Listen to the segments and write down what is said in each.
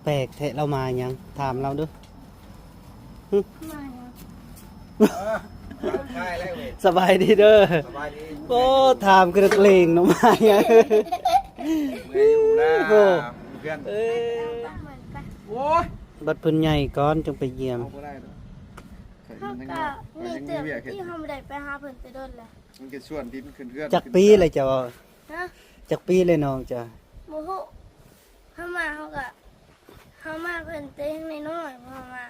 ແປກແທ້ ລາວມາຫຍັງ? ຖາມລາວເດີ້. ມາຫຍັງ? ເອີ ທັກທາຍແລ້ວເວີຍ. ສະບາຍດີເດີ້. ສະບາຍດີ. ໂອ້ ຖາມຄືນັກເລງເນາະ ມາຫຍັງ? ເມື່ອຍຢູ່ນະ ໂອ້ ເພື່ອນ. ເອີ ໂອ້ຍ ບັດເພິ່ນໃຫຍ່ກ່ອນຈຶ່ງໄປຢ້ຽມ. ເຮົາບໍ່ໄດ້ດອກ. ເຮົາກະມີແຕ່ທີ່ເຮົາບໍ່ໄດ້ໄປຫາເພິ່ນແຕ່ດົນແລ້ວ. ມັນກະຊວນດິນຂຶ້ນເຮືອນ. ຈັກປີແລ້ວເຈົ້າ? ຮະ? ຈັກປີແລ້ວນ້ອງເຈົ້າ? ບໍ່ຮູ້. ເຮົາມາ ເຮົາກະ ເຮົາມາເພິ່ນແຕ່ຍັງນ້ອຍໆ ເຮົາມາ.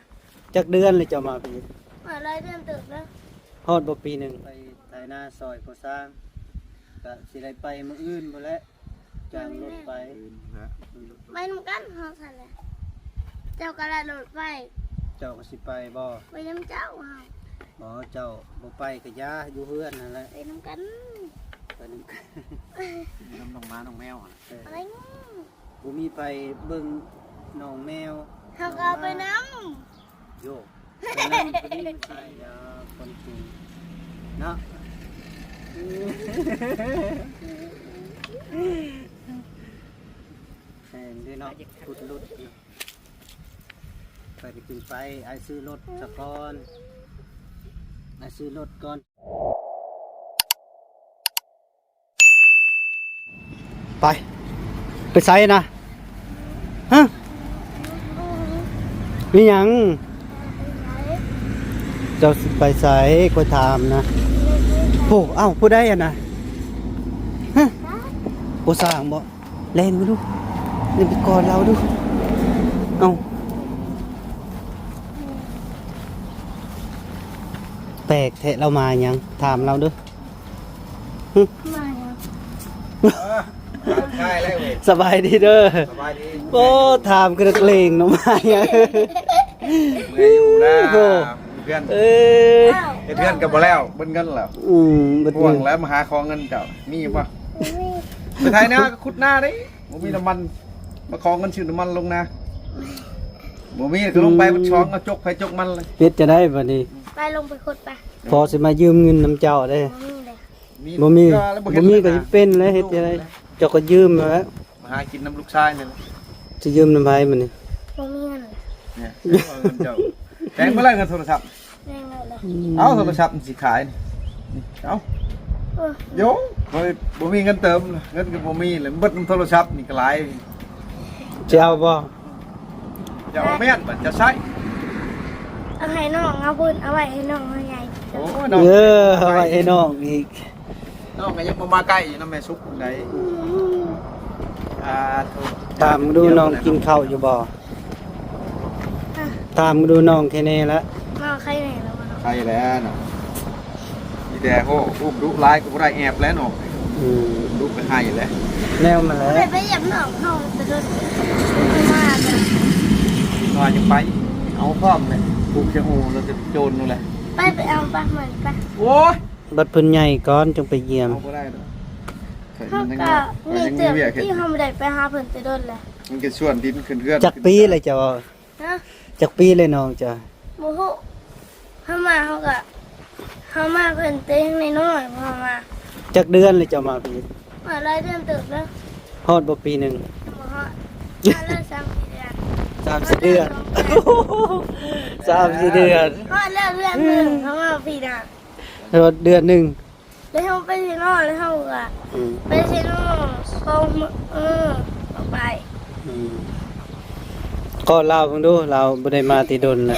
ຈັກເດືອນແລ້ວເຈົ້າມາປີ? ມາຫຼາຍເດືອນເຕີບແລ້ວ. ຮອດບໍ່ປີໜຶ່ງ? ໄປໄຖນາຊ່ອຍພໍ່ຊ່າງ ກະຊິໄດ້ໄປມື້ອື່ນພຸ້ນແຫຼະ. ຈ້າງລົດໄປ. ໄປນຳກັນເຮົາຊັ້ນແຫຼະ. ເຈົ້າກະໄດ້ລົດໄປ. ເຈົ້າກະຊິໄປບໍ່? ໄປນຳເຈົ້າເຮົາ. ບໍ່ ເຈົ້າບໍ່ໄປກະຢ່າ ຢູ່ເຮືອນຫັ້ນແຫຼະ. ໄປນຳກັນ. ໄປນຳກັນ. ຢູ່ນຳນ້ອງໝານ້ອງແມວຫັ້ນ. ເອີ ບໍ່ມີໃຜເບິ່ງນ້ອງແມວ. ເຮົາກະເອົາໄປນຳ. ໂຍກ ໄປນຳ ໄປນຳ ໃສ່ ຢ່າ ຄົນຈິງເນາະ. ແພງເດ້ເນາະ ຂຸດຫຼຸດ. ໄປກະຈຶ່ງໄປ ອ້າຍຊື້ລົດສະກ່ອນ ອ້າຍຊື້ລົດກ່ອນ. ໄປ ໄປໃສນະ? ຮະ? ມີຫຍັງ? ເຈົ້າຊິໄປໃສ? ຂ້ອຍຖາມນະ. ໂອ້ ເອົ້າ ຜູ້ໃດຫັ້ນນະ? ຮະ? ຜູ້ຊ່າງບໍ? ແລ່ນໄປດູ ແລ່ນໄປກອດລາວດູ. ເອົ້າ ແປກແທ້ ລາວມາຫຍັງ? ຖາມລາວເດີ້. ມາຫຍັງ? ເອີ ທັກທາຍແລ້ວເວີຍ. ສະບາຍດີເດີ້. ສະບາຍດີ. ໂອ້ ຖາມຄືນັກເລງເນາະ ມາຫຍັງ? ເມື່ອຍຢູ່ນະ ໂອ້ ເພື່ອນ. ເອີ ເຮັດເຮືອນກະບໍ່ແລ້ວ ເບິດເງິນແລ້ວ. ອືມ ເບິດເງິນ. ຫ່ວງແລ້ວ ມາຫາຂໍເງິນເຈົ້າ ມີບໍ່? ບໍ່ມີ. ໄປໄຖນາກະຂຸດນາເດ້. ບໍ່ມີນ້ຳມັນ ມາຂໍເງິນຊື້ນ້ຳມັນລົງນາ. ບໍ່ມີກະລົງໄປ ອືມ ມັນຊ່ອງ ເອົາຈົກໃຜຈົກມັນເລີຍ. ເຮັດຈັ່ງໃດບາດນີ້? ໄປ ລົງໄປຂຸດໄປ. ພໍຊິມາຢືມເງິນນຳເຈົ້າເດ້. ບໍ່ມີເດ້. ມີ ບໍ່ມີ ບໍ່ມີກະຊິເປັນແລ້ວ ເຮັດຈັ່ງໃດ? ເຈົ້າກະຢືມແລ້ວ. ມາຫາກິນນຳລູກຊາຍນີ້ແຫຼະ. ຊິຢືມນຳໃຜບາດນີ້? ບໍ່ມີເງິນ. ນີ້ ເອົາເງິນເຈົ້າ. ແພງບໍ່ລະເງິນໂທລະສັບ? ແພງແລ້ວແຫຼະ. ອືມ ເອົາໂທລະສັບມັນຊິຂາຍນີ້ ເອົາ. ເອີ ໂຢ ຂ້ອຍບໍ່ມີເງິນເຕີມ ເງິນກະບໍ່ມີແລ້ວ ເບິດນຳໂທລະສັບນີ້ກະຫຼາຍ. ຊິເອົາບໍ່? ຢ່າເອົາແມ່ນ ຈະໃຊ້ ເອົາໃຫ້ນ້ອງເຮົາພຸ້ນ ເອົາໄວ້ໃຫ້ນ້ອງເຮົາໃຫຍ່. ໂອ້ຍ ນ້ອງ ເອີ ເອົາໄວ້ໃຫ້ນ້ອງອີກ. ນ້ອງກະຍັງບໍ່ມາໃກ້ຢູ່ນຳແມ່ສຸກໃດ. ອືມ ອ່າ ຖາມເບິ່ງດູ ນ້ອງກິນເຂົ້າຢູ່ບໍ່? ຮະ? ຖາມເບິ່ງດູ ນ້ອງໄຄແນ່ລະ? ນ້ອງໄຄແນ່ລະບໍ່ເນາະ? ໄຄແລ້ວເນາະ. ມີແຕ່ ໂອ້ ອຸ້ມດຸຫຼາຍກະບໍ່ໄດ້ ແອບແລ້ວເນາະ. ອືມ ດຸກະໄຫ້ແລ້ວ ແນວມັນແຫຼະ. ໄປ ໄປຢ້ຽມນ້ອງເຮົາ ໄປດົນມາ. ວ່າຈະໄປ ເອົາພ້ອມແຫຼະ ຜູກຊະຫູ ລະຈະໂຈນນັ້ນແຫຼະ. ໄປ ໄປເອົາ ໄປ ໄປ. ໂອ້ຍ ບັດເພິ່ນໃຫຍ່ກ່ອນຈຶ່ງໄປຢ້ຽມ. ເຮົາບໍ່ໄດ້ດອກ. ເຮົາກະມີແຕ່ທີ່ເຮົາບໍ່ໄດ້ໄປຫາເພິ່ນແຕ່ດົນແລ້ວ. ມັນກະຊວນດິນຂຶ້ນເຮືອນ. ຈັກປີແລ້ວເຈົ້າ? ຮະ? ຈັກປີແລ້ວນ້ອງເຈົ້າ? ບໍ່ຮູ້. ເຮົາມາ ເຮົາກະ ເຮົາມາເພິ່ນແຕ່ຍັງນ້ອຍໆ ເຮົາມາ. ຈັກເດືອນແລ້ວເຈົ້າມາປີ? ມາຫຼາຍເດືອນເຕີບແລ້ວ. ຮອດບໍ່ປີໜຶ່ງ? ບໍ່ຮອດ. ມາແລ້ວສາມສີ່ເດືອນ. ສາມສີ່ເດືອນ. ສາມສີ່ເດືອນ. ຮອດແລ້ວເດືອນໜຶ່ງ ເຮົາມາປີໜ້າ. ຮອດເດືອນໜຶ່ງ. ແລ້ວເຮົາໄປເຊໂນ ແລ້ວເຮົາກະ ອືມ ໄປເຊໂນສອງມື້ ເອີ ເຮົາໄປ. ອືມ ກອດລາວເບິ່ງດູ ລາວບໍ່ໄດ້ມາແຕ່ດົນລະ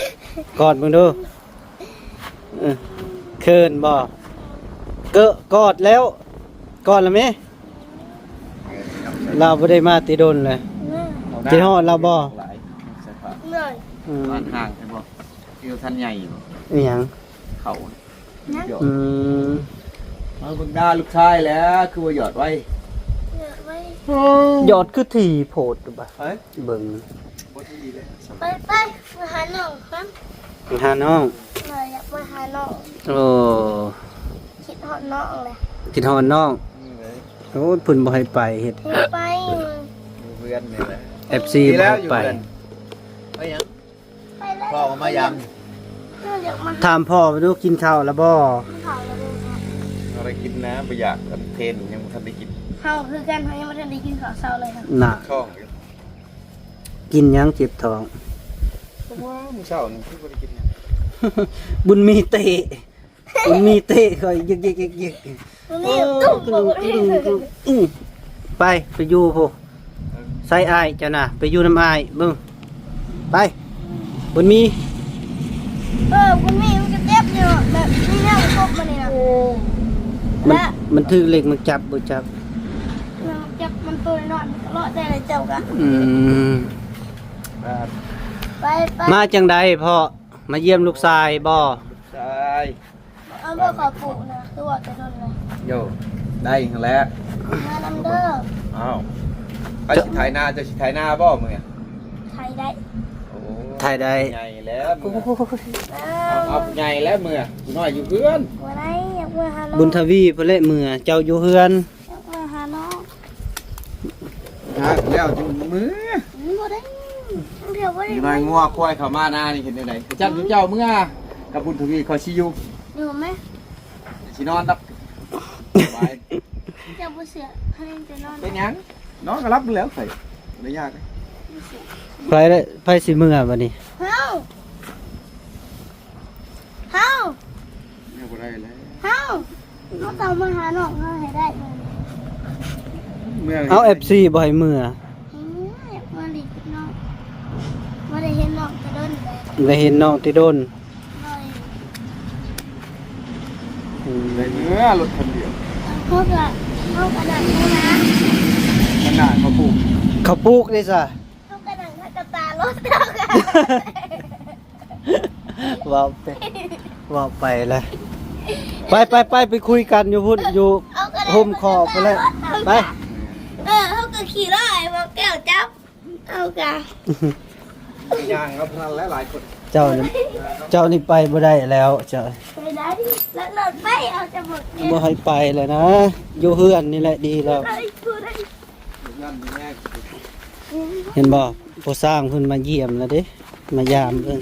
ກອດເບິ່ງດູ. ເອີ ເຂີນບໍ່? ເກີະ ກອດແລ້ວ ກອດລະແມ. ລາວບໍ່ໄດ້ມາແຕ່ດົນລະ. ເອີ ຄິດຮອດລາວບໍ່? ອືມ ບ້ານຫ່າງແທ້ບໍ່? ຢູ່ທັນໃຫຍ່ບໍ່? ອີຫຍັງ? ເຂົາ ອືມ ມາເບິ່ງໜ້າລູກຊາຍແຫຼະ ຄືວ່າຢອດໄວ ຢອດໄວ ຢອດຄືຖີ່ໂພດບະ. ເອີ ເບິ່ງ ບໍ່ຖີ່ແຫຼະ. ໄປ ໄປ ມາຫານ້ອງກັນ ມາຫານ້ອງ. ເອີ ຢາກມາຫານ້ອງ. ໂອ້ ຄິດຮອດນ້ອງແຫຼະ ຄິດຮອດນ້ອງ. ໂອ້ ເພິ່ນບໍ່ໃຫ້ໄປເຮັດ ໄປ ຢູ່ເຮືອນນີ້ແຫຼະ ເອັຟຊີ ບໍ່ໃຫ້ໄປ. ໄປຫຍັງ? ພໍ່ມາຢາມ. ຖາມພໍ່ໄປດູ ກິນເຂົ້າລະບໍ່? ກິນເຂົ້າລະບໍ່? ເຮົາໄດ້ກິນນະ ບໍ່ຢາກ ອັນເພນຍັງບໍ່ທັນໄດ້ກິນ. ເຮົາຄືກັນ ເຮົາຍັງບໍ່ທັນໄດ້ກິນເຂົ້າເຊົ້າເລີຍນະ ນະ. ທ້ອງ ກິນຫຍັງເຈັບທ້ອງ? ບໍ່ວ່າ ມື້ເຊົ້ານີ້ຄືບໍ່ໄດ້ກິນຫຍັງ. ບຸນມີເຕະ ບຸນມີເຕະຂ້ອຍ ເຢັກໆໆໆ. ໂອ້ ອື ໄປ ໄປຢູ່ພຸ້ນ. ໃສ່ອ້າຍເຈົ້ານະ ໄປຢູ່ນຳອ້າຍເບິ່ງ. ໄປ ບຸນມີ. ເອີ ບຸນມີມັນກໍເຈັບຢູ່ ແບບມີແນວກະທົບມານີ້ນະ. ມັນ ແລະ ມັນຖືກເຫຼັກມັນຈັບບໍ່ຈັກ. ມັນຈັບ ມັນໂຕນ້ອຍ ມັນກໍເລາະໄດ້ແລ້ວເຈົ້າກະ. ອືມ ໄປ ໄປ ມາຈັ່ງໃດພໍ່? ມາຢ້ຽມລູກຊາຍບໍ່? ລູກຊາຍ. ເອົາບໍ່ເຂົ້າປູກນະ ຄືວ່າແຕ່ດົນແລ້ວ. ໂຢ ໄດ້ຫັ້ນແຫຼະ ມານຳເດີ. ອ້າວ ໃຜຊິໄຖນາ? ເຈົ້າຊິໄຖນາບໍ່ມື້ນີ້? ໄຖໄດ້. ໂອ້ ໄຖໄດ້ ໃຫຍ່ແລ້ວ. ໂອ້ຍ ເອົາ ເອົາໃຫຍ່ແລ້ວ ເມືອ ຜູ້ນ້ອຍຢູ່ເຮືອນ. ບໍ່ໄດ້ ຢາກເມືອຫານ້ອງ. ບຸນທະວີພຸ້ນແຫຼະເມືອ ເຈົ້າຢູ່ເຮືອນ. ຢາກເມືອຫານ້ອງ. ຫາແລ້ວຈຶ່ງເມືອ. ບໍ່ໄດ້ ດຽວບໍ່ໄດ້. ມີນ້ອຍງົວຄວາຍເຂົ້າມານານີ້ເຮັດແນວໃດ? ເຈົ້າ ເຈົ້າເມືອກັບບຸນທະວີ ຂ້ອຍຊິຢູ່. ຢູ່ໄໝ? ຊິນອນດອກ. ສະບາຍ. ເຈົ້າບໍ່ເຊື່ອ ໃຫ້ໄປນອນ. ເປັນຫຍັງ? ນອນກໍຫຼັບແລ້ວຂ້ອຍ ບໍ່ໄດ້ຍາກເດ້. ບໍ່ເຊື່ອ. ໃຜລະ ໃຜຊິເມືອບັດນີ້? ເຮົາ ເຮົາ ເມືອບໍ່ໄດ້ແລ້ວ. ເຮົາ ເຮົາຕ້ອງມາຫານ້ອງເຮົາໃຫ້ໄດ້. ເມືອ ເອົາ ເອັຟຊີ ບໍ່ໃຫ້ເມືອ. ເອີ ຢາກມາຫຼິ້ນກັບນ້ອງ. ບໍ່ໄດ້ເຫັນນ້ອງແຕ່ດົນແລ້ວ. ໄດ້ເຫັນນ້ອງແຕ່ດົນ. ໂດຍ. ອືມ ໄດ້ເມືອລົດຄັນດຽວ. ເຮົາກະ ເຮົາກະນັ່ງຢູ່ນະ ຂະໜາດເຂົາປູກ ເຂົາປູກເດ້ຊະ. ເຮົາກະນັ່ງ ເຮົາກະຕາລົດ ເຮົາກະ ເວົ້າໄປ ເວົ້າໄປລະ. ໄປ ໄປ ໄປ ໄປຄຸຍກັນຢູ່ພຸ້ນ ຢູ່ຮົ່ມຂອບພຸ້ນແຫຼະ. ໄປ. ເອີ ເຮົາກະຂີ່ລົດ ໃຫ້ໝໍແກ້ວຈັບ. ເອົາກະ ຍ່າງເອົາເທົ່ານັ້ນແຫຼະ ຫຼາຍຄົນ. ເຈົ້ານີ້ ເຈົ້ານີ້ໄປບໍ່ໄດ້ແລ້ວ ເຈົ້າ. ໄປໄດ້ ລັດລົດໄປ ເອົາຈະໝົດແກ້ວ ບໍ່ໃຫ້ໄປແລ້ວນະ ຢູ່ເຮືອນນີ້ແຫຼະດີແລ້ວ. ໄດ້ ບໍ່ໄດ້ ເຫັນບໍ່? ພໍ່ຊ້າງເພິ່ນມາຢ້ຽມແລ້ວເດ້ ມາຢາມເບິ່ງ.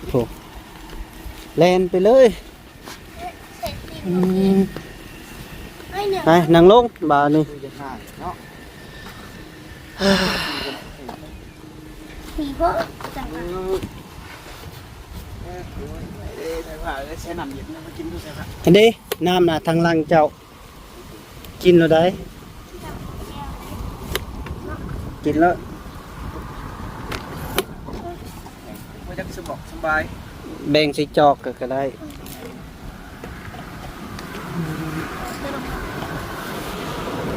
ໂອ້ ແລ່ນໄປເລີຍ. ອືມ ໄປ ນັ່ງລົງບາດນີ້. ມີບໍ່? ອັນເດ້ ນ້ຳນະ ທາງຫຼັງເຈົ້າ. ກິນແລ້ວໃດ? ກິນແລ້ວ. ບໍ່ຢາກສະບອກສະບາຍ ແບ່ງໃສ່ຈອກກໍ ກໍໄດ້.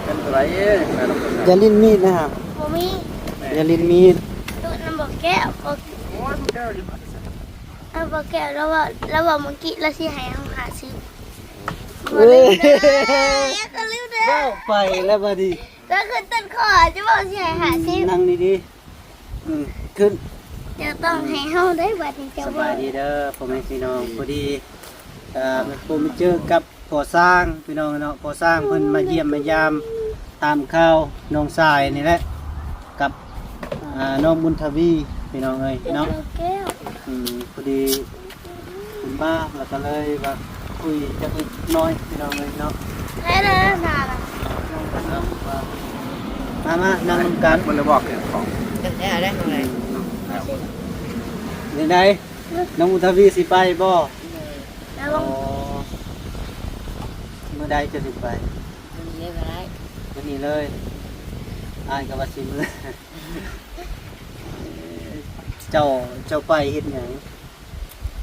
ເປັນເທົ່າໃດ? ຢ່າຫຼິ້ນມີດນະ. ບໍ່ມີ. ຢ່າຫຼິ້ນມີດ. ຕູ້ນຳບໍ່ແກ້ວ. ໂອ້ຍ ບໍ່ແກ້ວຢູ່. ເອົາບໍ່ແກ້ວ ລາວເວົ້າ ລາວເວົ້າມື້ກີ້ ລາວຊິໃຫ້ເຮົາຫ້າສິບ. ເອີ ເວົ້າໄປແລ້ວບາດນີ້ ແລ້ວຂຶ້ນຕົ້ນຄໍ ຈະບອກຊິໃຫ້ຫ້າສິບ. ນັ່ງດີໆ ອືມ ຂຶ້ນ. ເຈົ້າຕ້ອງໃຫ້ເຮົາໄດ້ບາດນີ້ ເຈົ້າ. ສະບາຍດີເດີພໍ່ແມ່ພີ່ນ້ອງ. ພໍດີ ເອີ ໄດ້ພົບໄດ້ເຈີກັບພໍ່ຊ້າງ ພີ່ນ້ອງເນາະ. ພໍ່ຊ້າງເພິ່ນມາຢ້ຽມມາຢາມ ຕາມຂ່າວນ້ອງຊາຍນີ້ແຫຼະ ກັບ ອ່າ ນ້ອງບຸນທະວີ ພີ່ນ້ອງເອີຍເນາະ. ອືມ ພໍດີ ເພິ່ນມາ ແລ້ວກໍເລີຍວ່າຄຸຍຈັກເລັກນ້ອຍ ພີ່ນ້ອງເອີຍເນາະ. ມາ ມາ ມາ ນັ່ງນຳກັນ. ເພິ່ນເລີຍບອກເລື່ອງຂອງ ເປັນຈັ່ງໃດ? ນ້ອງບຸນທະວີຊິໄປບໍ່? ອໍ ມື້ໃດຈະຊິໄປ? ມື້ນີ້ເລີຍກໍໄດ້. ມື້ນີ້ເລີຍ. ອ້າຍກໍວ່າຊິເມືອ. ເຈົ້າ ເຈົ້າໄປເຮັດຫຍັງ?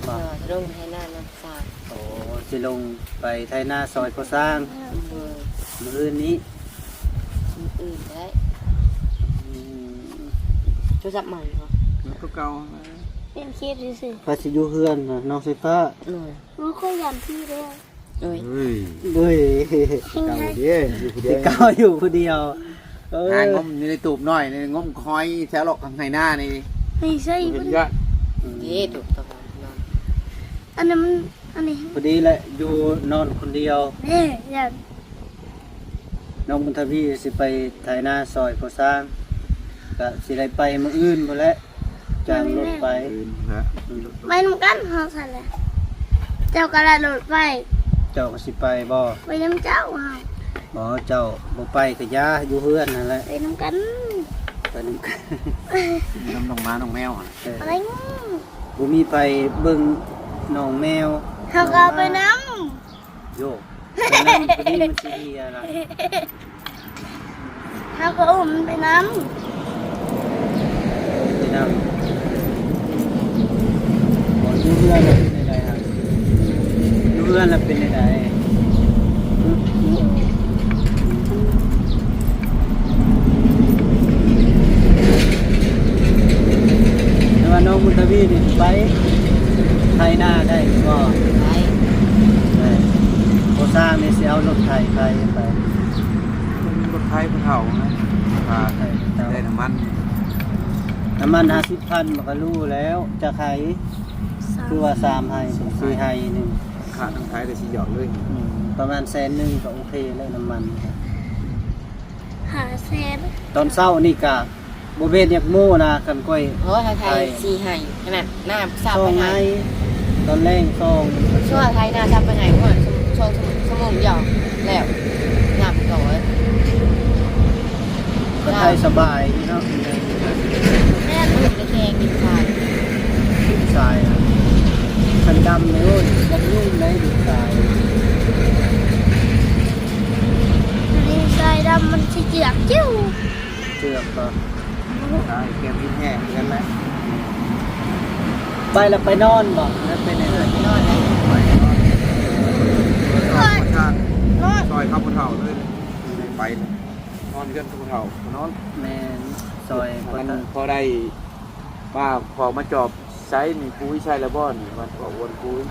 ບໍ່ ຊິລົງໄຖນານຳຊາຍ. ໂອ້ ຊິລົງໄປໄຖນາຊ່ອຍພໍ່ຊ້າງ. ເອີ ມື້ອື່ນນີ້. ມື້ອື່ນໄດ້. ອືມ ໂທລະສັບໃໝ່ເນາະ ເກົ່າໆ ປ່ຽນເຄສຊື່ໆ. ວ່າຊິຢູ່ເຮືອນນະ ນ້ອງໄຟຟ້າ. ໂດຍ. ໂອ້ຍ ຂ້ອຍຢ້ານຜີເດ້. ໂອ້ຍ ເຮີ້ຍ ເກົ່າເດ້ ຢູ່ຜູ້ດຽວ ແຕ່ເກົ່າຢູ່ຜູ້ດຽວ. ເອີ ຫາງົມຢູ່ໃນຕູບນ້ອຍນີ້ ງົມຄອຍແຖວເລາະຂ້າງໄຮ່ນານີ້ ໃຫ້ໃສ່ເພິ່ນ. ເດ້ ຕູບຕະກອນ ອັນນັ້ນມັນ ອັນນີ້ ພໍດີແຫຼະ ຢູ່ນອນຄົນດຽວ. ເດ້ ຢ້ານ. ນ້ອງບຸນທະວີຊິໄປໄຖນາຊ່ອຍພໍ່ຊ້າງ ກະຊິໄດ້ໄປມື້ອື່ນພຸ້ນແຫຼະ ຈ້າງລົດໄປ. ອື່ນນະ ອືມ ໄປນຳກັນເຮົາຊັ້ນແຫຼະ. ເຈົ້າກໍໄດ້ລົດໄປ. ເຈົ້າກໍຊິໄປບໍ່? ໄປນຳເຈົ້າເຮົາ. ບໍ່ ເຈົ້າບໍ່ໄປກະຢ່າ ຢູ່ເຮືອນຫັ້ນແຫຼະ ໄປນຳກັນ ໄປນຳກັນ ຢູ່ນຳນ້ອງໝານ້ອງແມວຫັ້ນ ເອີ ໄປ ບໍ່ມີໃຜເບິ່ງນ້ອງແມວ ເຮົາກະເອົາໄປນຳ ໂຢ ໄປນຳ ພໍດີມັນຊິເຮຍລະ ເຮົາກະອຸ້ມໄປນຳ ໄປນຳ ບໍ່ ຢູ່ເຮືອນລະເປັນແນວໃດຫັ້ນ ຢູ່ເຮືອນລະເປັນແນວໃດ ແຕ່ວ່ານ້ອງບຸນທະວີນີ້ໄປໄຖນາໄດ້ຢູ່ບໍ່? ໄດ້ ໄດ້ ບໍ່ຊ່າງນີ້ຊິເອົາລົດໄຖໄປ ໄປ ລົດໄຖຜູ້ເຖົ້ານະ ຖ້າໄດ້ນ້ຳມັນ ນ້ຳມັນຫ້າສິບພັນມັນກະຫຼູແລ້ວ ຈັກໄຮ່ ຄືວ່າສາມໄຮ່ ສີ່ໄຮ່ໜຶ່ງ ຄ່າທັງໄຖໄດ້ສີ່ຢອດເລີຍ ອືມ ປະມານແສນໜຶ່ງກະໂອເຄແລ້ວ ນ້ຳມັນ ຫ້າແສນ ຕອນເຊົ້ານີ້ກະ ບໍ່ແມ່ນຢາກໂມ້ນະ ຄັນຂ້ອຍ ໂອ້ຍ ໄຖສີ່ໄຮ່ ຂະໜາດນ້ຳສາມໄຮ່ ຕອນແລງສອງ ຊ່ວງໄຖນາສາມໄຮ່ ໂອ້ຍ ຊົ່ວໂມງດຽວແລ້ວ ນ້ຳກະ ກະໄຖສະບາຍເນາະ ແມ່ນ ແຕ່ແຂງດິນຊາຍ ດິນຊາຍ ຄັນດຳເລີຍ ໂອ້ຍ ຄັນນຸ່ມເລີຍດິນຊາຍ ດິນຊາຍດຳມັນຊິເຈືອກ ເຈືອກບໍ່? ຕາຍ ແກ້ວກິນແຫ້ງຄືກັນແຫຼະ ໄປລະໄປນອນບໍ່? ແລ້ວເປັນຈັ່ງໃດ? ໄປນອນ ໄປນອນ ຊ່ອຍເຂົາຜູ້ເຖົ້າເລີຍ ໄປນອນເຮືອນຜູ້ເຖົ້ານອນ ແມ່ນ ຊ່ອຍ ພໍໄດ້ ມາ ພໍມາຈອບ ໃສ່ນີ້ ປຸຍໃສ່ລະບໍ່ນີ້ ມັນກໍອວນປຸຍ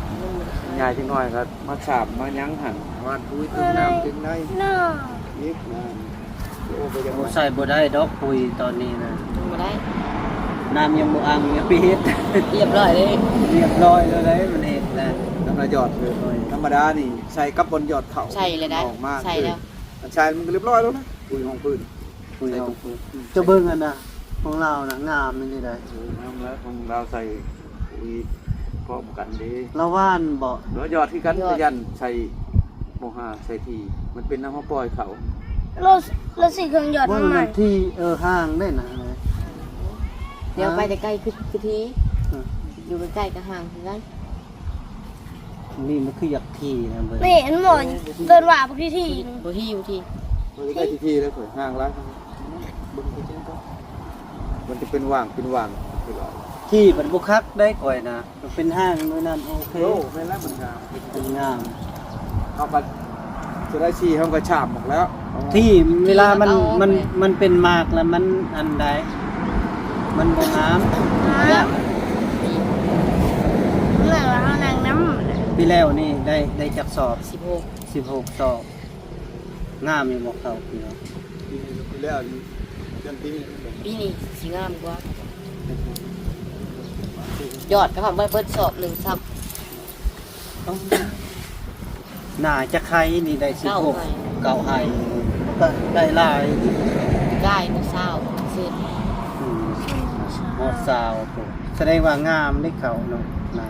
ຍາຍຈັກໜ້ອຍກໍມາສາມມາຫຍັງຫັ້ນ ຫວ່ານປຸຍ ຕຶງນ້ຳຕຶງໃນ ເອີ ອີກນານ ໂອ້ ບໍ່ຢາກ ໂອ້ ໃສ່ບໍ່ໄດ້ດອກປຸຍຕອນນີ້ນະ ບໍ່ໄດ້ ນ້ຳຍັງບໍ່ອັ່ງ ຢ່າໄປເຮັດ ລຽບຮ້ອຍເດ້ ລຽບຮ້ອຍແລ້ວເດ້ ມັນເຮັດນະ ທຳມະດາ ທຳມະດານີ້ ໃສ່ກັບບ່ອນຢອດເຂົ້າ ໃສ່ແລ້ວໄດ້ ອອກມາ ໃສ່ແລ້ວ ອັນຊາຍມັນກະລຽບຮ້ອຍແລ້ວນະ ປຸຍຮອງພື້ນ ປຸຍຮອງພື້ນ ເຈົ້າເບິ່ງອັນນະ ຂອງລາວນະ ງາມອີ່ຫຼີໃດ໋ ເອີ ງາມແລ້ວ ຂອງລາວໃສ່ປຸຍພ້ອມກັນເດ້ ລາວຫວ່ານບໍ່? ລາວຢອດຄືກັນ ຢອດ ແຕ່ຢ້ານໃສ່ບໍ່ຫາໃສ່ຖີ່ ມັນເປັນນ້ຳເຮົາປ່ອຍເຂົ້າ ລາວ ລາວຊິເຄື່ອງຢອດ ບໍ່ ມັນໃໝ່ ມັນຖີ່ ເອີ ຫ່າງໄດ້ນະ ດຽວໄປແຕ່ໄກຄື ຄືຖີ່ ເອີ ຢູ່ໃກ້ໆກະຫ່າງຄືກັນ. ນີ້ມັນຄືຢາກຖີ່ນະເບິ່ງ ນີ້ອັນໝໍ ເອີ້ນວ່າບັກຖີ່ ບໍ່ຖີ່ ບໍ່ຖີ່ ມັນຈະໄດ້ຖີ່ໆແລ້ວຂ້ອຍ ຫ່າງຫຼາຍ ເບິ່ງຄືຈັ່ງ ມັນຈະເປັນຫວ່າງ ເປັນຫວ່າງ ຖີ່ມັນບໍ່ຄັກໄດ໋ຂ້ອຍນະ ມັນເປັນຮ່າງໂດຍນັ້ນ ໂອເຄ ໂອ້ ແມ່ນແລ້ວ ມັນງາມ ມັນງາມ ເຮົາກໍ ຈະໄດ້ຊີ ເຮົາກໍຊາມອອກແລ້ວ ທີ່ເວລາມັນ ມັນ ມັນເປັນໝາກແລ້ວມັນອັນໃດ ມັນບໍ່ງາມ ເອີ ເວລາເຮົານັ່ງນຳ ປີແລ້ວນີ້ໄດ້ ໄດ້ຈັກສອບ? ສິບຫົກ ສິບຫົກສອບ ງາມຢູ່ບໍ່ເຂົ້າປີແລ້ວ? ປີແລ້ວນີ້ ເດືອນປີນີ້ ປີນີ້ຊິງາມກວ່າ ຍອດກໍຫາເບິດ ເບິດສອບໜຶ່ງຊ້ຳ. ນາຈັກໄຮ່ນີ້ໄດ້ສິບຫົກ ເກົ້າໄຮ່ ກໍໄດ້ຫຼາຍ ກາຍນີ້ຊາວເຊັນ ອືມ ຮອດຊາວພຸ້ນ ສະແດງວ່າງາມເດ້ເຂົ້າເນາະ ນາ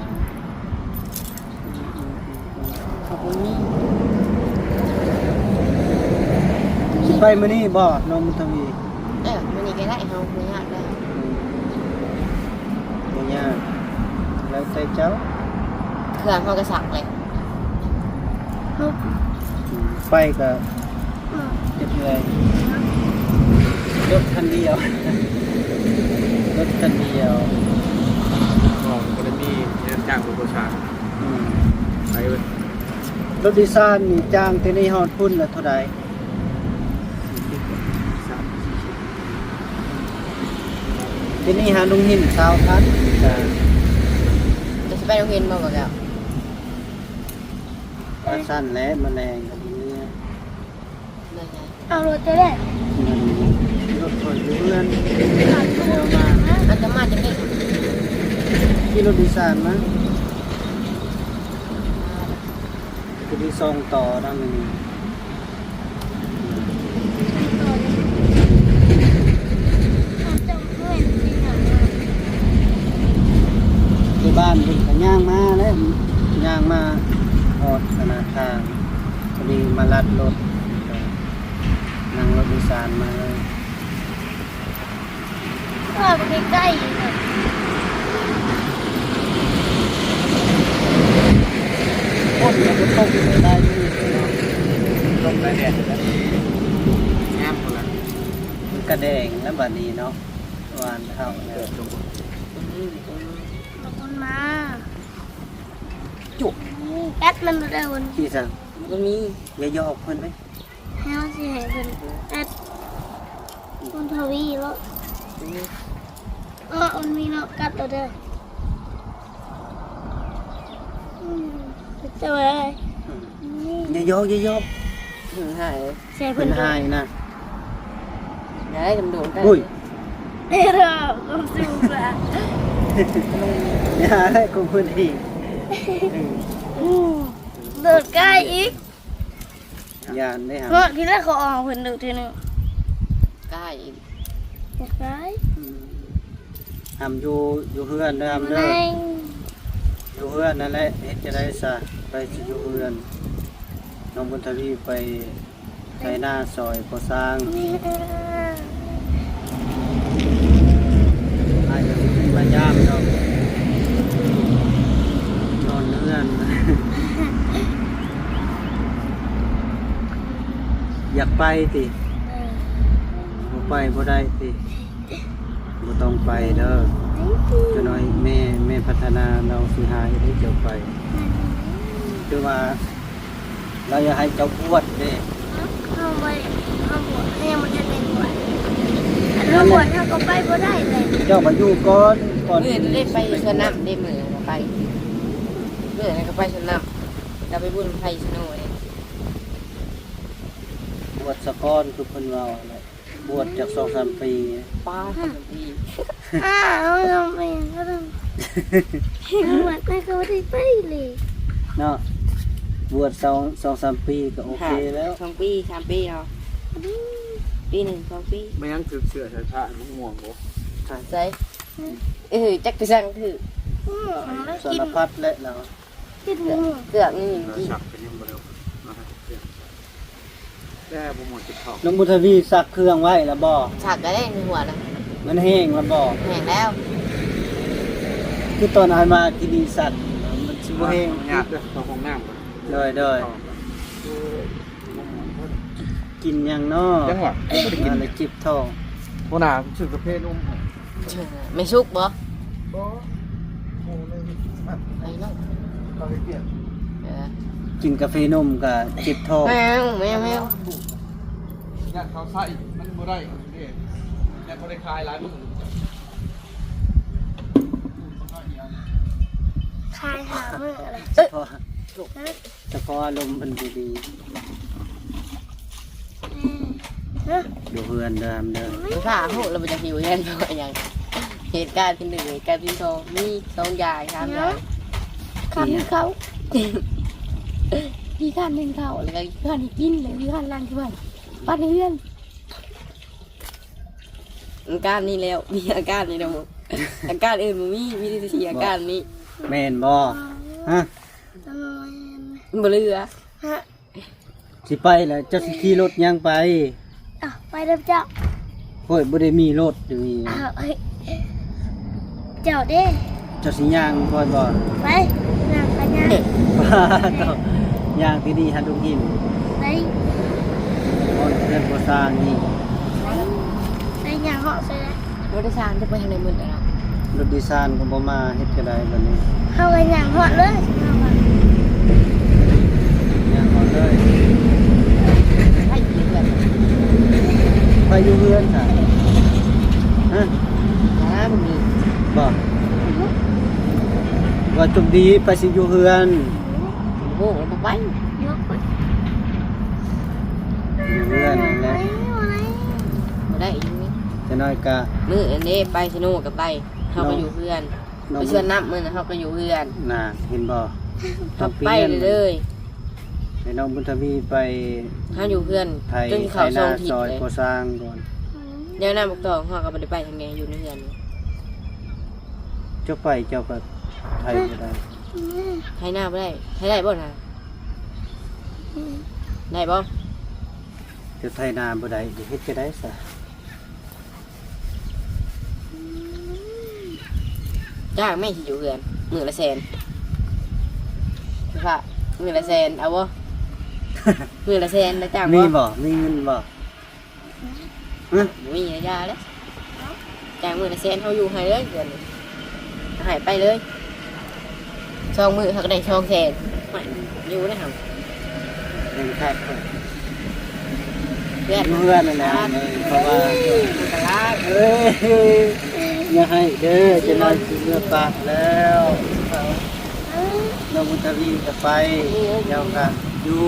ເຂົາບໍ່ມີ ຊິໄປມື້ນີ້ບໍ່ ນ້ອງບຸນທະວີ? ເອີ ມື້ນີ້ກໍໄດ້ ເຮົາບໍ່ຍາກໄດ໋ ອືມ ບໍ່ຍາກ ແລ້ວແຕ່ເຈົ້າ ເຄື່ອງເຮົາກໍຊັກແລ້ວ ອືມ ໄປກໍ ອືມ ເຮັດເມື່ອຍ ລົດຄັນດຽວ ລົດຄັນດຽວ ກໍບໍ່ໄດ້ມີແນວຈ້າງລົດໂດຍສານ ອືມ ໄປເວີຍ ລົດໂດຍສານນີ້ຈ້າງແຕ່ນີ້ຮອດພຸ້ນລະເທົ່າໃດ? ເດນີ້ຫາດົງຫີນຊາວພັນ ຈະຊິໄປດົງຫີນບໍ່ບັກແກ້ວ? ວ່າຊັ້ນແຫຼະ ມະແລງກໍດີເມືອ ເອົາລົດເຈົ້າແຫຼະ ລົດຂ້ອຍຢູ່ເຮືອນ ເອົາມາ ອັນຕະມາຈະເປັນ ຂີ່ລົດໂດຍສານມາ ຄືມີສອງຕໍ່ນຳ ທີ່ບ້ານເພິ່ນກໍຍ່າງມາແຫຼະ ຍ່າງມາຮອດອັນນະທາງ ພໍດີມາລັດລົດ ການມາເລີຍ. ເຂົ້າໄປໃກ້ໆ ຝົນກໍບໍ່ຕົກ ໄດ້ຢູ່ເນາະ ລົມໄດ້ແດດ ງາມພຸ້ນລະ ມັນກະແດງແລ້ວບັດນີ້ເນາະ ຫວານເຂົ້າແລ້ວ ມັນມາ ຈຸ ແອັດມັນບໍ່ໄດ້ ມັນ ອີ່ສັງ ມັນມີ ຢ່າຢອກເພິ່ນເດ້. ເຮົາຊິໃຫ້ເພິ່ນແອັດບຸນທະວີເນາະ ເອີ ມັນມີເນາະ ກັດເອົາເດີ ອືມ ເຈົ້າເອີຍ ອືມ ຢ່າຢອກ ຢ່າຢອກ ເພິ່ນໃຫ້ ໃສ່ເພິ່ນ ເພິ່ນໃຫ້ນະ ຢ່າໃຫ້ຈຳໂດນກັນ ໂອ້ຍ ເອີ ຄວາມສູງລະ ຢ່າໃຫ້ຂອງເພິ່ນອີກ ອືມ ໂດດກາຍອີກ. ຢ້ານເດ້ ຮອດພີ້ລະ ເຂົາເອົາເພິ່ນດຸເທື່ອໜຶ່ງ ກາຍອີກ ກາຍ ອືມ ຫ້າມຢູ່ ຢູ່ເຮືອນເດີ ຫ້າມເດີ ຢູ່ເຮືອນນັ້ນແຫຼະ ເຮັດຈັ່ງໃດຊະ ໃຜຊິຢູ່ເຮືອນ ນ້ອງບຸນທະວີໄປໄຖນາຊ່ອຍພໍ່ຊ່າງ ອ້າຍກໍຊິຂຶ້ນມາຢາມດອກ ນອນເຮືອນ. ຢາກໄປຕິ? ເອີ ບໍ່ໄປບໍ່ໄດ້ຕິ? ບໍ່ຕ້ອງໄປເດີ ໄປຕິ ຈັກໜ້ອຍແມ່ ແມ່ພັດທະນາລາວຊິຫາເຮັດໃຫ້ເຈົ້າໄປ ອືມ ຄືວ່າລາວຢາກໃຫ້ເຈົ້າບວດເດ້ ເຮົາ ເຮົາບໍ່ໄດ້ ເຮົາບວດ ເຮົາຍັງບໍ່ທັນໄດ້ບວດ ຄັນເຮົາບວດເຮົາກໍໄປບໍ່ໄດ້ແຫຼະ ເຈົ້າກໍຢູ່ກ່ອນ ກ່ອນ ມື້ນີ້ໄດ້ໄປສວນນ້ຳເດ້ ມື້ນັ້ນກໍໄປ ມື້ນັ້ນກໍໄປສວນນ້ຳ ກໍໄປບຸນໄຟສະໂນເດ້ ບວດສາກ່ອນ ຄືເພິ່ນເວົ້າຫັ້ນແຫຼະ ບວດຈັກສອງສາມປີ ປ້າ ສອງສາມປີ ອ້າວ ສອງສາມປີກໍຕ້ອງ ບວດໄປກໍບໍ່ໄດ້ໄປເລີຍເນາະ ບວດສອງ ສອງສາມປີກໍໂອເຄແລ້ວ ສອງປີ ສາມປີເນາະ ອືມ ປີໜຶ່ງ ສອງປີ ແມ່ນຫຍັງຖືກເສື້ອໃສ່ຜ້າມັນມ່ວງບໍ່ ໃສ່ ເອີ ຈັກໄປສັ່ງຖືກ ອືມ ສາລະພັດແຫຼະລາວ ເກືອກນີ້ ສັກກໍຍັງບໍ່ໄດ້ ແຕ່ບໍ່ໝົດ ເຈັບທ້ອງ ນ້ອງບຸນທະວີຊັກເຄື່ອງໄວ້ລະບໍ່? ຊັກໄດ້ໃນຫົວນະ ມັນແຫ້ງລະບໍ່? ແຫ້ງແລ້ວ ຄືຕອນອ້າຍມາກິນນີ້ສັ່ນ ມັນຊິບໍ່ແຫ້ງ ຍາກເດີ ເຂົ້າຫ້ອງນ້ຳ ໂດຍ ໂດຍ ກິນຫຍັງເນາະ ຈັງຫວະ ກິນແລ້ວເຈັບທ້ອງ ຫົວໜ້າຊື້ກາເຟນົມ ແມ່ສຸກບໍ່? ບໍ່ ໂອ້ ໄປເນາະ ເຂົາເຮັດວຽກ ເອີ ກິນກາເຟນົມກະເຈັບທ້ອງ ແມວ ແມວ ແມວ ຢ້ານເຂົາໃຊ້ມັນບໍ່ໄດ້ເດ້ ແຕ່ບໍ່ໄດ້ຂາຍຫຼາຍມື້ ຂາຍຫ້າມື້ລະ ສະເພາະ ສະເພາະອາລົມເພິ່ນບໍ່ດີ. ອືມ ຢູ່ເຮືອນເດີ ເດີ ຖ້າຮູ້ແລ້ວບໍ່ຈັກຢູ່ເຮືອນເພາະຫຍັງ ເຫດການທີໜຶ່ງ ເຫດການທີສອງ ມີສອງຢ່າງ ສາມຢ່າງ ຂ້ານໜຶ່ງເຂົ້າ ຂີ້ຄ້ານໜຶ່ງເຂົ້າ ແລ້ວກໍຂີ້ຄ້ານກິນ ແລ້ວຂີ້ຄ້ານລ້າງຖ້ວຍ ປັດໃຫ້ເຮືອນ ອາການນີ້ແລ້ວ ມີອາການນີ້ດອກ ອາການອື່ນບໍ່ມີ ມີແຕ່ສີ່ອາການນີ້ ແມ່ນບໍ່? ຮະ? ບໍ່ເຫຼືອ ຮະ? ຊິໄປແລ້ວ ເຈົ້າຊິຂີ່ລົດຫຍັງໄປ? ອ້າວ ໄປນຳເຈົ້າ ຂ້ອຍບໍ່ໄດ້ມີລົດດຽວນີ້ ອ້າວ ເຈົ້າເດ້ ເຈົ້າຊິຍ່າງຂ້ອຍບໍ່? ໄປ ຍ່າງໄປຍ່າງ ປາດໂທ້ ຍ່າງທີ່ນີ້ຫາດົງຫີນ ໄປ ຮອດເຮືອນພໍ່ຊ່າງນີ້ ໄປ ໄປຍ່າງເຫາະໃສ່ ລົດໂດຍສານຈະໄປທາງໃດໝົດແລ້ວ ລົດໂດຍສານກໍບໍ່ມາ ເຮັດຈັ່ງໃດບັດນີ້ ເຮົາກໍຍ່າງເຫາະເລີຍ ຍ່າງເຫາະເລີຍ ໃຜຢູ່ເຮືອນ ໃຜຢູ່ເຮືອນຊະ ຮະ ບໍ່ມີ ບໍ່ ວ່າໂຊກດີ ໃຜຊິຢູ່ເຮືອນ ໂອ້ ບໍ່ໄປ ຢູ່ເຮືອນນັ້ນແຫຼະ ບໍ່ໄດ້ຢູ່ ຈັກໜ້ອຍກະ ມື້ອັນນີ້ໄປສະໂນກໍໄປ ເຮົາກໍຢູ່ເຮືອນ ໄປສວນນ້ຳມື້ນັ້ນເຮົາກໍຢູ່ເຮືອນ ນະ ເຫັນບໍ່ ຕ້ອງປ່ຽນ ໄປເລີຍ ໃຫ້ນ້ອງບຸນທະວີໄປ ເຮົາຢູ່ເຮືອນ ໄຖ ຈົນເຂົ້າ ໄຖນາ ສອງທິດ ຊ່ອຍ ເລີຍ ກໍ່ສ້າງກ່ອນ ແນວນັ້ນບັກຕອງ ເຮົາກໍບໍ່ໄດ້ໄປທາງໃດ ຢູ່ໃນເຮືອນ ເຈົ້າໄປເຈົ້າກໍໄຖບໍ່ໄດ້ ໄຖນາບໍ່ໄດ້ ໄຖໄດ້ບໍ່ນະ ໄດ້ບໍ່? ເຈົ້າໄຖນາບໍ່ໄດ້ ຈະເຮັດຈັ່ງໃດຊະ? ຈ້າງແມ່ຊິຢູ່ເຮືອນ ມື້ລະແສນ ພະ ມື້ລະແສນ ເອົາບໍ່? ມື້ລະແສນນະ ຈ້າງບໍ່? ມີບໍ່? ມີເງິນບໍ່? ຮະ? ບໍ່ມີ ຢ່າແຫຼະ ຈ້າງມື້ລະແສນ ເຮົາຢູ່ໃຫ້ເລີຍ ເດືອນນີ້ ໃຫ້ໄປເລີຍ ສອງມື້ເຮົາກໍໄດ້ສອງແສນ ຢູ່ໄດ້ເຮົາ ເງິນຄັກ ເພື່ອນ ຢູ່ເຮືອນນັ້ນແຫຼະ ເອີ ເພາະວ່າ ເອີຍ ຢ່າໃຫ້ເດີ ຈະນ້ອຍຊິເມືອປາກແລ້ວ ນ້ອງບຸນທະວີກໍໄປ ເຈົ້າກໍຢູ່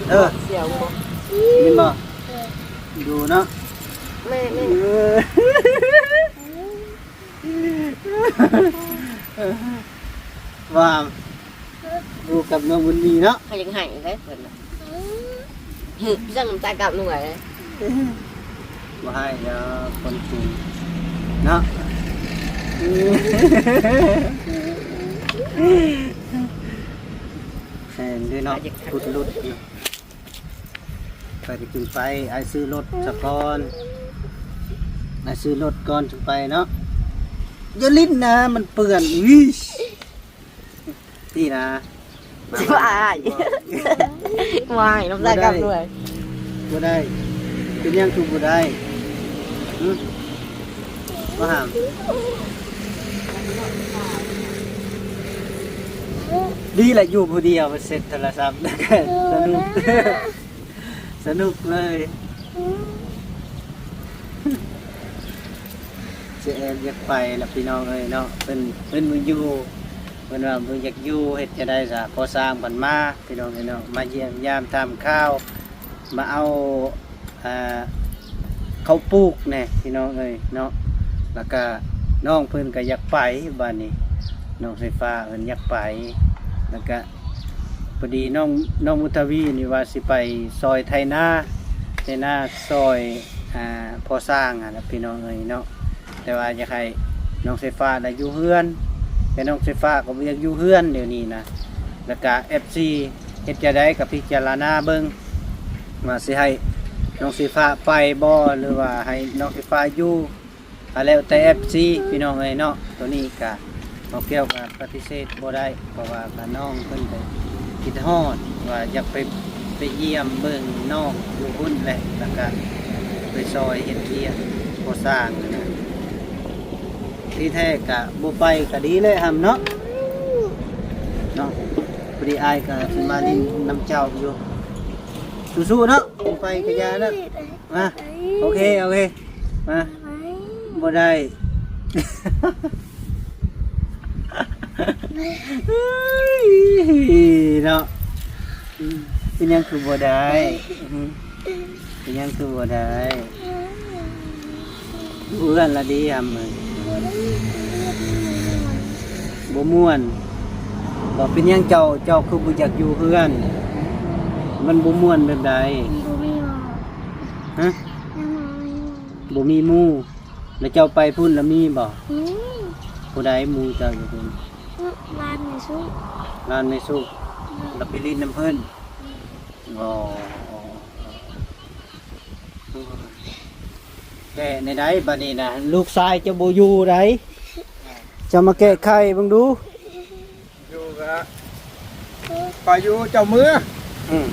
ເອີ ແມ່ນບໍ່? ຢູ່ເນາະ ແມ່ນໆ ເອີ ວ່າຢູ່ກັບນ້ອງບຸນມີເນາະ ເຂົາຢາກໃຫ້ເດ້ເພິ່ນນະ ຮຶ ຈັ່ງນ້ຳຕາກັບໜ່ວຍ ບໍ່ໃຫ້ດອກຄົນຈິງເນາະ ແມ່ນເດ້ເນາະ ພຸດຫຼຸດເນາະ. ໄປກໍຈຶ່ງໄປ ອ້າຍຊື້ລົດສະກ່ອນ ອ້າຍຊື້ລົດກ່ອນຈຶ່ງໄປເນາະ ຢ່າຫຼິ້ນນະ ມັນເປື້ອນ ອີ ນີ້ນະ ຊິວ່າອ້າຍ ບໍ່ໃຫ້ ນ້ຳຕາກັບດ້ວຍ ບໍ່ໄດ້ ເປັນຫຍັງຄືບໍ່ໄດ້ ຫຶ? ບໍ່ຫ້າມ ດີລະຢູ່ຜູ້ດຽວ ເຊັດໂທລະສັບ ສະໜຸກ ສະໜຸກເລີຍ ເຈແອນຢາກໄປລະພີ່ນ້ອງເອີຍເນາະ ເພິ່ນ ເພິ່ນບໍ່ຢູ່ ເພິ່ນວ່າບໍ່ຢາກຢູ່ ເຮັດຈັ່ງໃດຊະ ພໍ່ຊ້າງເພິ່ນມາ ພີ່ນ້ອງເອີຍເນາະ ມາຢ້ຽມຢາມຖາມຂ່າວ ມາເອົາ ອ່າ ເຂົ້າປູກແດ່ພີ່ນ້ອງເອີຍເນາະ ແລ້ວກະນ້ອງເພິ່ນກະຢາກໄປ ບາດນີ້ນ້ອງໄຟຟ້າເພິ່ນຢາກໄປ ແລ້ວກະ ພໍດີນ້ອງ ນ້ອງບຸນທະວີນີ້ວ່າຊິໄປຊ່ອຍໄຖນາ ໄຖນາຊ່ອຍ ອ່າ ພໍ່ຊ້າງຫັ້ນນະພີ່ນ້ອງເອີຍເນາະ ແຕ່ວ່າຢາກໃຫ້ນ້ອງໄຟຟ້າໄດ້ຢູ່ເຮືອນ ແຕ່ນ້ອງໄຟຟ້າກໍບໍ່ຢາກຢູ່ເຮືອນດຽວນີ້ນະ ແລ້ວກະ ເອັຟຊີ ເຮັດຈັ່ງໃດກໍພິຈາລະນາເບິ່ງ ວ່າຊິໃຫ້ນ້ອງໄຟຟ້າໄປບໍ່ ຫຼືວ່າໃຫ້ນ້ອງໄຟຟ້າຢູ່ ກໍແລ້ວແຕ່ ເອັຟຊີ ພີ່ນ້ອງເອີຍເນາະ ໂຕນີ້ກະ ເຮົາແກ້ວກະປະຕິເສດບໍ່ໄດ້ ເພາະວ່າກະນ້ອງເພິ່ນກະຄິດຮອດ ວ່າຢາກໄປ ໄປຢ້ຽມເບິ່ງນ້ອງຢູ່ພຸ້ນແຫຼະ ແລ້ວກະໄປຊ່ອຍເຮັດວຽກກໍ່ສ້າງຫັ້ນນະ ທີ່ແທ້ກະບໍ່ໄປກະດີແຫຼະຫຳເນາະ ເນາະ ພໍດີອ້າຍກະຊິມາຫຼິ້ນນຳເຈົ້າຢູ່ ສູ້ໆເນາະ ບໍ່ໄປກະຢ່າເນາະ ມາ ໂອເຄ ໂອເຄ ມາ ບໍ່ໄດ້ ເນາະ ເປັນຫຍັງຄືບໍ່ໄດ້ ເປັນຫຍັງຄືບໍ່ໄດ້ ຢູ່ເຮືອນລະດີຫຳ ບໍ່ມ່ວນ ບໍ່ ເປັນຫຍັງເຈົ້າ ເຈົ້າຄືບໍ່ຢາກຢູ່ເຮືອນ ມັນບໍ່ມ່ວນແບບໃດ ບໍ່ມີໝູ່ ຮະ ຍັງບໍ່ມີໝູ່ ບໍ່ມີໝູ່ ແລ້ວເຈົ້າໄປພຸ້ນລະມີບໍ່? ມີ ຜູ້ໃດໝູ່ເຈົ້າຢູ່ພຸ້ນ? ຫຼານແມ່ສຸກ ຫຼານແມ່ສຸກ ແລ້ວໄປຫຼິ້ນນຳເພິ່ນ ອໍ ແກ້ແນວໃດບາດນີ້ນະ ລູກຊາຍເຈົ້າບໍ່ຢູ່ໃດ ເຈົ້າມາແກ້ໄຂເບິ່ງດູ. ຢູ່ກະ ຂ້ອຍຢູ່ເຈົ້າເມືອ ອືມ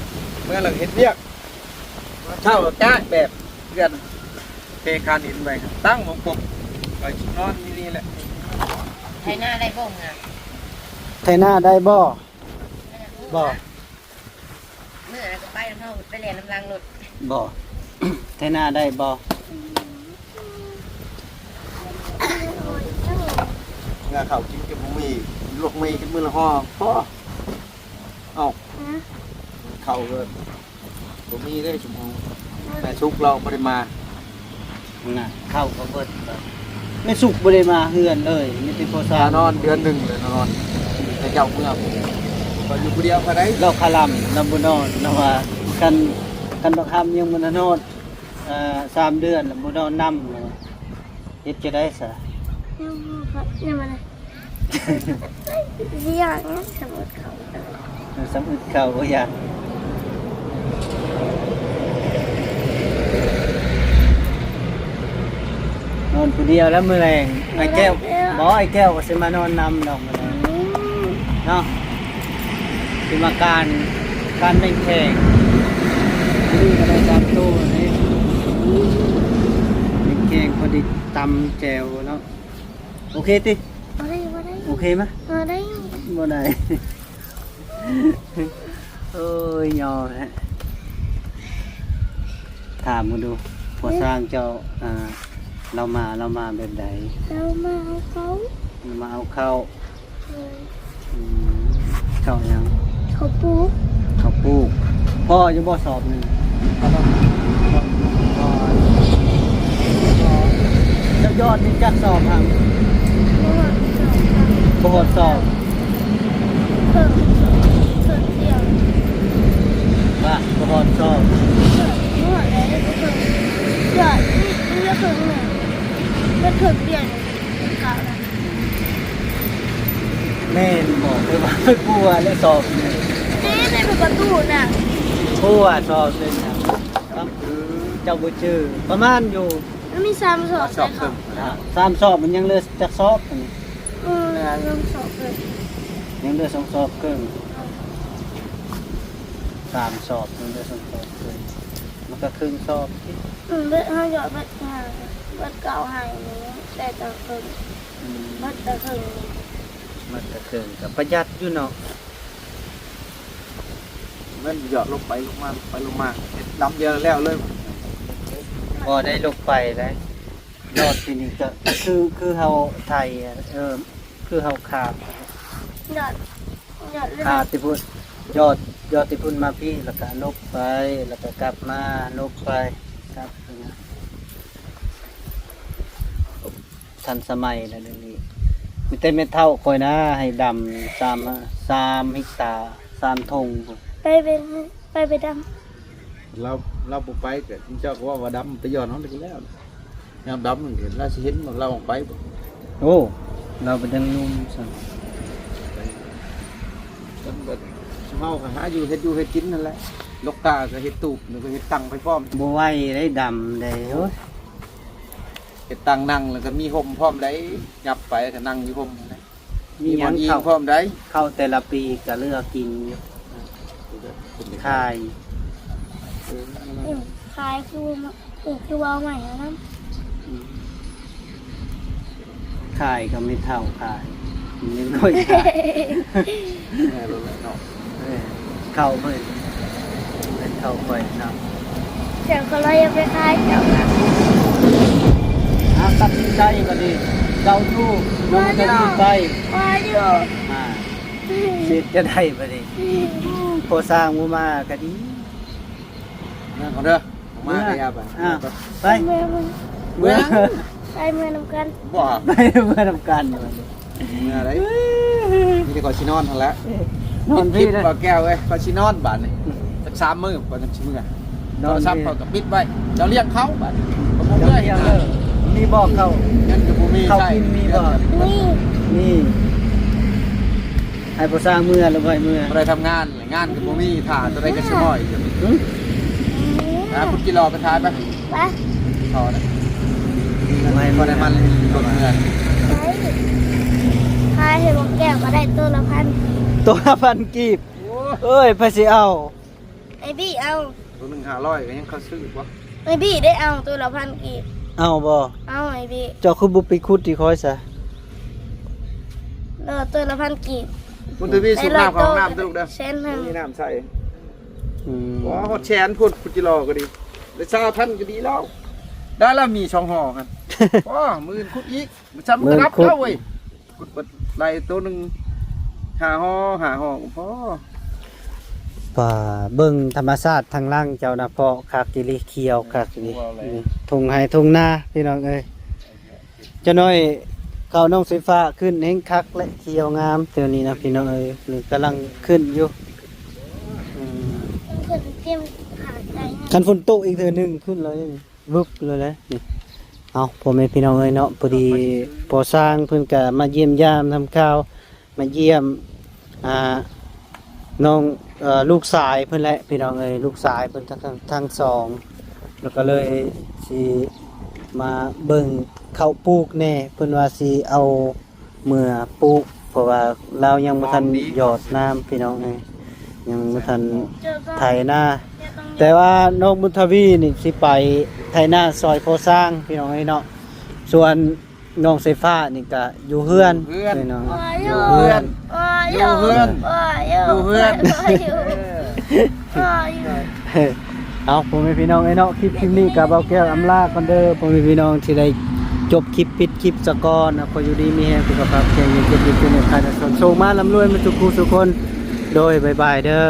ເມືອແລ້ວເຮັດວຽກ ເຊົ້າກະກະແບບເຮືອນເທຄານຫີນໄວ້ ຕັ້ງໝົກປົກ ຂ້ອຍຊິນອນຢູ່ນີ້ແຫຼະ ໄຖນາໄດ້ບໍ່ເມືອ? ໄຖນາໄດ້ບໍ່? ບໍ່ ເມືອກໍໄປນຳເຮົາ ໄປແລ່ນນຳຫຼັງລົດ ບໍ່ ໄຖນາໄດ້ບໍ່? ເມື່ອເຂົ້າກິນກໍບໍ່ມີ ລວກໝີ່ກິນມື້ລະຫໍ່ພໍ ເອົ້າ ຮະ ເຂົ້າກໍບໍ່ມີເດ້ຊຸມເຮົາ ແມ່ສຸກລາວບໍ່ໄດ້ມາ ນະ ເຂົ້າກໍເບິດ ແມ່ສຸກບໍ່ໄດ້ມາເຮືອນເລີຍ ມີແຕ່ພໍ່ຊານ ມານອນເດືອນໜຶ່ງແລ້ວນອນ ແຕ່ເຈົ້າເມືອ ຂ້ອຍຢູ່ຜູ້ດຽວກໍໄດ້ ລາວຄະລຳ ລາວບໍ່ນອນ ລາວວ່າ ຄັນ ຄັນບັກຫຳຍັງບໍ່ນອນ ອ່າ ສາມເດືອນລະບໍ່ນອນນຳ ເຮັດຈັ່ງໃດຊະ? ຍັງບໍ່ ຍັງບໍ່ໄດ້ ຊິຢາກຫຍັງ ສຳອຶດເຂົ້າ ເອີ ສຳອຶດເຂົ້າບໍ່ຢາກ ເ ນອນຜູ້ດຽວແລ້ວມື້ແລງ. ອ້າຍແກ້ວ ບໍ່ໄດ້ແລ້ວ ບໍ່ ອ້າຍແກ້ວກໍຊິມານອນນຳດອກມື້ແລງ ອືມ ເນາະ ຊິມາການ ການແບ່ງແຂກ ນີ້ກໍໄດ້ສາມໂຕນີ້ ອືມ ແບ່ງແຂກພໍດີຕຳແຈ່ວເນາະ. ໂອເຄຕິ? ບໍ່ໄດ້ ບໍ່ໄດ້ ໂອເຄມະ? ບໍ່ໄດ້ ບໍ່ໄດ້. ໂອ້ຍ ຍອມແທ້. ຖາມເບິ່ງດູ ພວກຊ່າງເຈົ້າ ອ່າ ລາວມາ ລາວມາແບບໃດ? ລາວມາເອົາເຂົ້າ ລາວມາເອົາເຂົ້າ. ໂດຍ ອືມ ເຂົ້າຫຍັງ? ເຂົ້າປູກ ເຂົ້າປູກ. ພໍຢູ່ບໍ່ສອບໜຶ່ງ? ເຈົ້າຍອດນີ້ຈັກສອບຫາ? ບໍ່ຮອດສອບ ບໍ່ຮອດສອບ. ເຄິ່ງ ເຄິ່ງດຽວ ວ່າບໍ່ຮອດສອບ ເຄິ່ງ ບໍ່ຮອດແລ້ວ ເຄິ່ງ ຍອດນີ້ ມັນເຫຼືອເຄິ່ງໜຶ່ງ ເບິດເຄິ່ງດຽວນີ້ ເຂົ້າແລ້ວ. ແມ່ນບໍ່? ໄປວ່າໄປປົວແລ້ວສອບນີ້ ເດ້ ໃນປະຕູນະ ປົວສອບນີ້ນະ. ເຈົ້າບໍ່ຈື່ ປະມານຢູ່ ມັນມີສາມສອບ ສອບເຄິ່ງ ສາມສອບ ມັນຍັງເຫຼືອຈັກສອບອັນນີ້? ອືມ ເຫຼືອສອງສອບເຄິ່ງ ຍັງເຫຼືອສອງສອບເຄິ່ງ. ສາມສອບ ຍັງເຫຼືອສອງສອບເຄິ່ງ ມັນກໍເຄິ່ງສອບ. ອືມ ເບິດ ເຮົາຢອດເບິດ ເບິດເກົ້າໄຮ່ນີ້ ໄດ້ແຕ່ເຄິ່ງ ອືມ ເບິດແຕ່ເຄິ່ງ ເບິດແຕ່ເຄິ່ງ ກໍປະຢັດຢູ່ເນາະ. ແມ່ນຢອດລົງໄປລົງມາ ລົງໄປລົງມາ ເຮັດລຳດຽວແລ້ວເລີຍ. ບໍ່ໄດ້ລົງໄປໄດ໋ ຍອດທີ່ນີ້ກໍຄື ຄືເຮົາໄຖ ເອີ ຄືເຮົາຂາດ ຍອດ ຍອດເລີຍ ຂາດທີ່ພຸ້ນ ຍອດ ຍອດທີ່ພຸ້ນມາພີ້ ແລ້ວກໍລົບໄປ ແລ້ວກໍກັບມາ ລົບໄປ ກັບ ທັນສະໄໝແລ້ວດຽວນີ້. ມີແຕ່ແມ່ເຖົ້າຂ້ອຍນະ ໃຫ້ດຳສາມ ສາມເຮັກຕາ ສາມທົ່ງ. ໄປ ໄປ ໄປ ໄປດຳ. ລາວ ລາວບໍ່ໄປກໍເຈົ້າກໍເວົ້າວ່າດຳ ໄປຢອດເຮົານີ້ແລ້ວ. ຍາມດຳນີ້ລາວຊິເຫັນວ່າລາວອອກໄປບໍ່? ໂອ້ ລາວເປັນຫຍັງໜຸ່ມຊັ້ນ. ເຮົາກໍຫາຢູ່ເຮັດຢູ່ເຮັດກິນນັ້ນແຫຼະ. ລົກກາກໍເຮັດຕູບ ແລ້ວກໍເຮັດຕັງໄປພ້ອມ. ບໍ່ໄຫວໄດ໋ ດຳໄດ໋ ໂອ້ຍ. ເຮັດຕັ່ງນັ່ງ ແລ້ວກໍມີຮົ່ມພ້ອມໄດ໋ ຫຍັບໄປກໍນັ່ງຢູ່ຮົ່ມຫັ້ນແຫຼະ ມີຫຍັງ ມີບ່ອນອີງພ້ອມໄດ໋. ເຂົ້າແຕ່ລະປີກໍເຫຼືອກິນຢູ່ ຂາຍ ເອີ ຂາຍຄື ຄືເວົ້າໃໝ່ຫັ້ນນະ ອືມ ຂາຍກໍແມ່ເຖົ້າຂາຍ ຍັງນ້ອຍຂາຍ ແມ່ນແລ້ວເນາະ. ເອີ ເຂົ້າເພິ່ນ ເພິ່ນເຂົ້າຂ້ອຍເນາະ ແຕ່ຂ້ອຍວ່າຢ່າໄປຂາຍເຈົ້ານະ. ອ່າ ຕັດສິນໃຈບັດນີ້ ເຈົ້າຢູ່ ບໍ່ຢູ່ ບໍ່ຢູ່ ບໍ່ຢູ່ ອ່າ ເຮັດຈະໄດ້ບັດນີ້ ອືມ ພໍສ້າງບໍ່ມາກໍດີ. ເມືອກ່ອນເດີ ມາກໍຢ່າໄປ ອ່າ ໄປ ເມືອ ເມືອ ເມືອ ໄປເມືອນຳກັນ ບໍ່ ໄປເມືອນຳກັນ. ເມື່ອໃດ ມີແຕ່ຂ້ອຍຊິນອນຫັ້ນແຫຼະ ນອນພີ້ເດີ ບໍ່ແກ້ວເອີຍ ຂ້ອຍຊິນອນບາດນີ້ ອືມ ຈັກສາມມື້ກ່ອນຈັ່ງຊິເມືອ. ໂທລະສັບຂ້ອຍກໍປິດໄວ້ ເຈົ້າລ້ຽງເຂົາບາດນີ້ ເຈົ້າລ້ຽງເດີ ມີບໍ່ເຂົ້າ ເງິນກໍບໍ່ມີ ເຂົ້າກິນມີບໍ່? ມີ ມີ ໃຫ້ຜູ້ຊ່າງເມືອ ຫຼືບໍ່ໃຫ້ເມືອ? ບໍ່ໄດ້ທຳງານ ງານກໍບໍ່ມີ ຖ້າຕົວໃດກໍຊິຮອດຢູ່ ຫຶ? ຫາຄຸດກິໂລໄປຂາຍໄປ ໄປ ຂໍນະ ໄປ ບໍ່ໄດ້ມັນລົດເຮືອນ ໄປ ຂາຍໃຫ້ບໍ່ແກ້ວກໍໄດ້ໂຕລະພັນກີບ ໂຕລະພັນກີບ ໂອ້ຍ ເອີຍ ໃຜຊິເອົາ? ໄອ້ບີເອົາ ໂຕໜຶ່ງຫ້າຮ້ອຍກໍຍັງເຂົາຊື້ຢູ່ບໍ່? ໄອ້ບີໄດ້ເອົາໂຕລະພັນກີບ ເອົາບໍ່? ເອົາໄອ້ບີ ເຈົ້າຄືບໍ່ໄປຂຸດທີ່ຂ້ອຍຊະ? ເອີ ໂຕລະພັນກີບ ບຸນທະວີ ສູບນ້ຳເຂົ້າຫ້ອງນ້ຳເດີລູກເດີ ແສນໜຶ່ງ ມີນ້ຳໃສ່ ອືມ ໂອ້ ຮອດແສນພຸ້ນ ຂຸດຈິລໍກໍດີ ໄດ້ຊາວພັນກໍດີແລ້ວ ໄດ້ແລ້ວມີສອງຫໍ່ຫັ້ນ ໂອ້ ມື້ອື່ນຂຸດອີກ ມັນຊ້ຳ ມື້ອື່ນ ກະດັບ ຂຸດ ແລ້ວເວີຍ ຂຸດເບິດໄລ່ໂຕໜຶ່ງຫ້າຫໍ່ ຫ້າຫໍ່ກໍພໍ ປາ ເບິ່ງທຳມະຊາດທາງຫຼັງເຈົ້ານະ ເພາະຄັກອີ່ຫຼີ ຂຽວຄັກອີ່ຫຼີ ທົ່ງໄຮ່ທົ່ງນາ ພີ່ນ້ອງເອີຍ. ຈັກໜ້ອຍເຂົ້ານ້ອງໄຟຟ້າຂຶ້ນແຮງຄັກ ແລະ ຂຽວງາມແຖວນີ້ນະ ພີ່ນ້ອງເອີຍ ນີ້ກຳລັງຂຶ້ນຢູ່ ອືມ ຄັນຝົນຕົກອີກເທື່ອໜຶ່ງຂຶ້ນແລ້ວນີ້ ວຶບເລີຍແຫຼະນີ້. ເອົາ ພໍ່ແມ່ພີ່ນ້ອງເອີຍເນາະ ພໍດີພໍ່ຊ່າງເພິ່ນກະມາຢ້ຽມຢາມທຳຂ່າວ ມາຢ້ຽມ ອ່າ ນ້ອງ ເອີ ລູກຊາຍເພິ່ນແຫຼະ ພີ່ນ້ອງເອີຍ ລູກຊາຍເພິ່ນທັງ ທັງສອງ ແລ້ວກໍເລີຍຊິ ມາເບິ່ງເຂົ້າປູກແດ່ ເພິ່ນວ່າຊິເອົາເມືອປູກ ເພາະວ່າລາວຍັງບໍ່ທັນຢອດນ້ຳ ພີ່ນ້ອງເອີຍ ຍັງບໍ່ທັນໄຖນາ. ແຕ່ວ່ານ້ອງບຸນທະວີນີ້ຊິໄປໄຖນາຊ່ອຍພໍ່ຊ້າງ ພີ່ນ້ອງເອີຍເນາະ. ສ່ວນນ້ອງສາຍຟ້ານີ້ກະຢູ່ເຮືອນ ເຮືອນ ພີ່ນ້ອງ ຢູ່ເຮືອນ ຢູ່ເຮືອນ ຢູ່ເຮືອນ. ເອົາ ພໍ່ແມ່ພີ່ນ້ອງເອີຍເນາະ ຄລິບ ຄລິບນີ້ກໍເບົາແກ້ວອຳລາກ່ອນເດີ້ ພໍ່ແມ່ພີ່ນ້ອງທີ່ໄດ້ຈົບຄລິບ ປິດຄລິບສາກ່ອນ. ຂໍຢູ່ດີມີແຮງ ສຸຂະພາບແຂງເຢັນ ເຈັບຢ່າເຈັບ ໃຫ້ຄາຍ ໂຊກມາ ລ່ຳລວຍມາທຸກຜູ້ທຸກຄົນ. ໂດຍ ບາຍບາຍເດີ້.